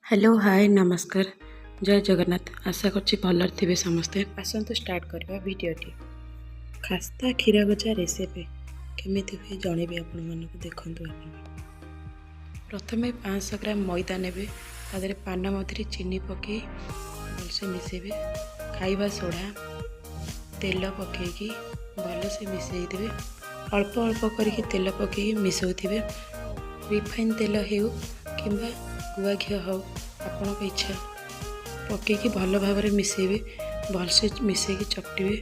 Hello, ହାଏ, ନମସ୍କାର, ଜୟ ଜଗନ୍ନାଥ। ଆଶା କରୁଛି ଭଲରେ ଥିବେ ସମସ୍ତେ। ଆସନ୍ତୁ ଷ୍ଟାର୍ଟ କରିବା ଭିଡ଼ିଓଟି। ଖାସ୍ତା କ୍ଷୀର ଗଜା ରେସିପି କେମିତି ହୁଏ ଜଣେଇବି ଆପଣମାନଙ୍କୁ। ଦେଖନ୍ତୁ ଆପଣ ପ୍ରଥମେ 500 ଗ୍ରାମ ମଇଦା ନେବେ। ତା ଦେହରେ ପାନ ମଧୁରୀ, ଚିନି ପକାଇ ଭଲସେ ମିଶାଇବେ। ଖାଇବା ସୋଢ଼ା, ତେଲ ପକାଇକି ଭଲସେ ମିଶାଇ ଦେବେ। ଅଳ୍ପ ଅଳ୍ପ କରିକି ତେଲ ପକାଇକି ମିଶାଉଥିବେ। ରିଫାଇନ୍ ତେଲ ହେଉ କିମ୍ବା ଗୁଆ ଘିଅ ହେଉ, ଆପଣଙ୍କ ଇଚ୍ଛା। ପକାଇକି ଭଲ ଭାବରେ ମିଶାଇବେ। ଭଲସେ ମିଶାଇକି ଚକଟିବେ,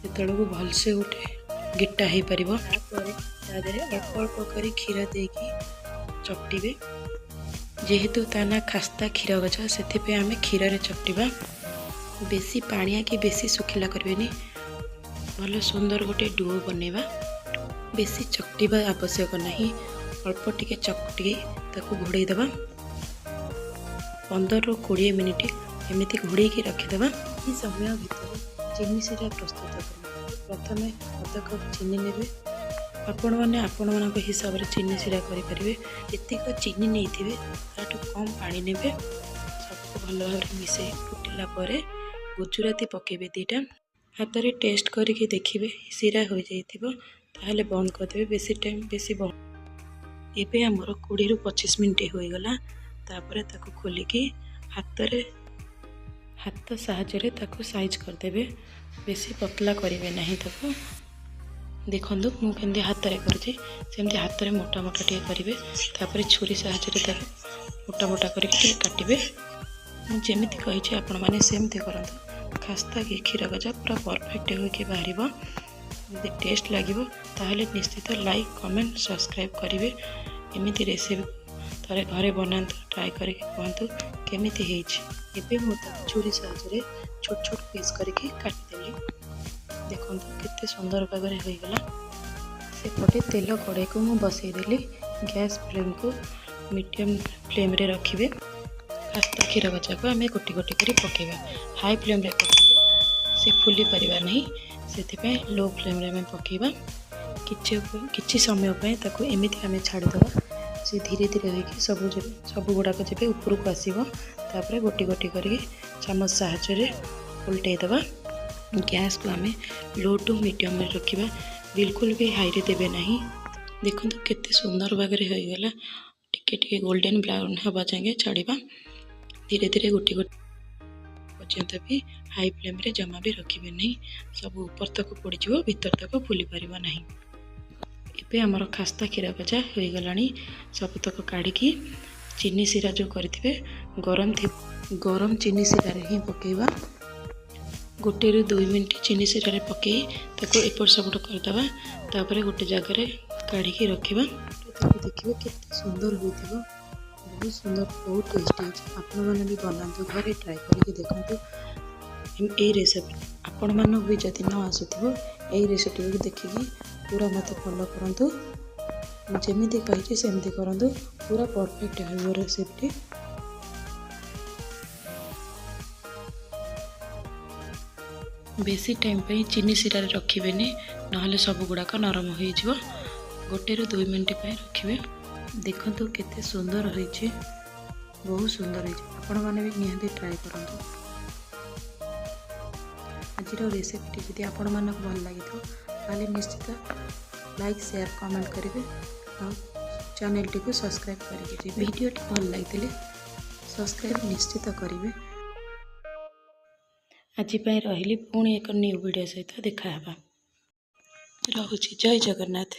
ଯେତେବେଳକୁ ଭଲସେ ଗୋଟେ ଗିଟା ହେଇପାରିବ। ତାପରେ ତା ଦେହରେ ଅଳ୍ପ ଅଳ୍ପ କରି କ୍ଷୀର ଦେଇକି ଚକଟିବେ। ଯେହେତୁ ତା ନାଁ ଖାସ୍ତା କ୍ଷୀର ଗଜା, ସେଥିପାଇଁ ଆମେ କ୍ଷୀରରେ ଚକଟିବା। ବେଶୀ ପାଣିଆ କି ବେଶୀ ଶୁଖିଲା କରିବେନି। ଭଲ ସୁନ୍ଦର ଗୋଟେ do ବନେଇବା। ବେଶୀ ଚକଟିବା ଆବଶ୍ୟକ ନାହିଁ। ଅଳ୍ପ ଟିକେ ଚକଟିକି ତାକୁ ଘୋଡ଼େଇ ଦେବା। 15ରୁ 20 ମିନିଟ୍ ଏମିତି ଘୋଡ଼େଇକି ରଖିଦେବା। ଏହି ସମୟ ଭିତରେ ଚିନି ଶିରା ପ୍ରସ୍ତୁତ କରିବା। ପ୍ରଥମେ ଅଧ କପ୍ ଚିନି ନେବେ। ଆପଣମାନେ ଆପଣମାନଙ୍କ ହିସାବରେ ଚିନି ଶିରା କରିପାରିବେ। ଯେତିକ ଚିନି ନେଇଥିବେ, ତାଠୁ କମ୍ ପାଣି ନେବେ। ସବୁକୁ ଭଲ ଭାବରେ ମିଶାଇ ଫୁଟିଲା ପରେ ଗୁଜୁରାତି ପକାଇବେ ଦୁଇଟା। ହାତରେ ଟେଷ୍ଟ କରିକି ଦେଖିବେ, ଶିରା ହୋଇଯାଇଥିବ, ତାହେଲେ ବନ୍ଦ କରିଦେବେ। ବେଶୀ ଟାଇମ୍ ବେଶୀ ଏବେ ଆମର 20ରୁ 25 ମିନିଟ୍ ହୋଇଗଲା। ତାପରେ ତାକୁ ଖୋଲିକି ହାତରେ, ହାତ ସାହାଯ୍ୟରେ ତାକୁ ସାଇଜ୍ କରିଦେବେ। ବେଶୀ ପତଲା କରିବେ ନାହିଁ ତାକୁ। ଦେଖନ୍ତୁ, ମୁଁ କେମିତି ହାତରେ କରୁଛି, ସେମିତି ହାତରେ ମୋଟା ମୋଟା ଟିକେ କରିବେ। ତାପରେ ଛୁରୀ ସାହାଯ୍ୟରେ ତାକୁ ମୋଟା ମୋଟା କରିକି ଟିକେ କାଟିବେ। ମୁଁ ଯେମିତି କହିଛି, ଆପଣମାନେ ସେମିତି କରନ୍ତୁ। ଖାସ୍ତା କି କ୍ଷୀର ଗଜା ପୁରା ପରଫେକ୍ଟ ହୋଇକି ବାହାରିବ। ଯଦି ଟେଷ୍ଟ ଲାଗିବ, ତାହେଲେ ନିଶ୍ଚିତ ଲାଇକ୍, କମେଣ୍ଟ, ସବସ୍କ୍ରାଇବ୍ କରିବେ। ଏମିତି ରେସିପି ଥରେ ଘରେ ବନାନ୍ତୁ, ଟ୍ରାଏ କରିକି କୁହନ୍ତୁ କେମିତି ହେଇଛି। ଏବେ ମୁଁ ତାକୁ ଛୁରୀ ସାହାଯ୍ୟରେ ଛୋଟ ଛୋଟ ପିସ୍ କରିକି କାଟିଦେଲି। ଦେଖନ୍ତୁ, କେତେ ସୁନ୍ଦର ଭାବରେ ହୋଇଗଲା। ସେପଟେ ତେଲ କଡ଼େଇକୁ ମୁଁ ବସେଇଦେଲି। ଗ୍ୟାସ୍ ଫ୍ଲେମ୍କୁ ମିଡ଼ିୟମ୍ ଫ୍ଲେମ୍ରେ ରଖିବେ। ଖାସ୍ତା କ୍ଷୀର ଗଜାକୁ ଆମେ ଗୋଟି ଗୋଟି କରି ପକାଇବା। ହାଇ ଫ୍ଲେମ୍ରେ ପକାଇଲେ ସେ ଫୁଲି ପାରିବା ନାହିଁ, ସେଥିପାଇଁ ଲୋ ଫ୍ଲେମ୍ରେ ଆମେ ପକାଇବା। କିଛି କିଛି ସମୟ ପାଇଁ ତାକୁ ଏମିତି ଆମେ ଛାଡ଼ିଦେବା। ସେ ଧୀରେ ଧୀରେ ହୋଇକି ସବୁ ସବୁ ଗୁଡ଼ାକ ଯେବେ ଉପରକୁ ଆସିବ, ତାପରେ ଗୋଟି ଗୋଟି କରିକି ଚାମଚ ସାହାଯ୍ୟରେ ଓଲଟେଇ ଦେବା। ଗ୍ୟାସ୍କୁ ଆମେ ଲୋ ଟୁ ମିଡ଼ିୟମ୍ରେ ରଖିବା, ବିଲକୁଲ ବି ହାଇରେ ଦେବେ ନାହିଁ। ଦେଖନ୍ତୁ, କେତେ ସୁନ୍ଦର ଭାବରେ ହୋଇଗଲା। ଟିକେ ଟିକେ ଗୋଲ୍ଡେନ୍ ବ୍ରାଉନ୍ ହେବା ଯାଏଁ ଛାଡ଼ିବା। ଧୀରେ ଧୀରେ ଗୋଟି ଗୋଟି ପର୍ଯ୍ୟନ୍ତ ବି ହାଇ ଫ୍ଲେମ୍ରେ ଜମା ବି ରଖିବେ ନାହିଁ। ସବୁ ଉପର ତକ ପୋଡ଼ିଯିବ, ଭିତର ତକ ଫୁଲି ପାରିବ ନାହିଁ। ଏବେ ଆମର ଖାସ୍ତା କ୍ଷୀର ଗଜା ହୋଇଗଲାଣି। ସବୁତକ କାଢ଼ିକି ଚିନି ଶିରା ଯେଉଁ କରିଥିବେ, ଗରମ ଥିବ, ଗରମ ଚିନି ଶିରାରେ ହିଁ ପକାଇବା। 1ରୁ 2 ମିନିଟ୍ ଚିନି ଶିରାରେ ପକାଇ ତାକୁ ଏପଟ ସେପଟ କରିଦେବା। ତାପରେ ଗୋଟେ ଜାଗାରେ କାଢ଼ିକି ରଖିବା। ତାକୁ ଦେଖିବେ, କେତେ ସୁନ୍ଦର ହୋଇଥିବ। ବହୁତ ସୁନ୍ଦର, ବହୁତ ଟେଷ୍ଟି ହେଇଛି। ଆପଣମାନେ ବି ବନାନ୍ତୁ, ଘରେ ଟ୍ରାଏ କରିକି ଦେଖନ୍ତୁ ଏଇ ରେସିପି। ଆପଣମାନଙ୍କୁ ବି ଯଦି ନ ଆସୁଥିବ, ଏଇ ରେସିପିକୁ ଦେଖିକି ପୁରା ମୋତେ ଫଲୋ କରନ୍ତୁ। ମୁଁ ଯେମିତି କହିଛି ସେମିତି କରନ୍ତୁ, ପୁରା ପରଫେକ୍ଟ ହେବ ରେସିପିଟି। ବେଶୀ ଟାଇମ୍ ପାଇଁ ଚିନି ଶିରାରେ ରଖିବେନି, ନହେଲେ ସବୁ ଗୁଡ଼ାକ ନରମ ହୋଇଯିବ। 1ରୁ 2 ମିନିଟ୍ ପାଇଁ ରଖିବେ। ଦେଖନ୍ତୁ, କେତେ ସୁନ୍ଦର ହୋଇଛି। ବହୁତ ସୁନ୍ଦର ହେଇଛି। ଆପଣମାନେ ବି ନିହାତି ଟ୍ରାଏ କରନ୍ତୁ। ଆଜିର ରେସିପିଟି ଯଦି ଆପଣମାନଙ୍କୁ ଭଲ ଲାଗିଥିବ, ତାହେଲେ ନିଶ୍ଚିତ ଲାଇକ୍, ସେୟାର, କମେଣ୍ଟ କରିବେ ଆଉ ଚ୍ୟାନେଲଟିକୁ ସବସ୍କ୍ରାଇବ୍ କରିକି ଯିବେ। ଭିଡ଼ିଓଟି ଭଲ ଲାଗିଥିଲେ ସବସ୍କ୍ରାଇବ୍ ନିଶ୍ଚିତ କରିବେ। ଆଜି ପାଇଁ ରହିଲି। ପୁଣି ଏକ ନ୍ୟୁ ଭିଡ଼ିଓ ସହିତ ଦେଖାହେବା। ରହୁଛି। ଜୟ ଜଗନ୍ନାଥ।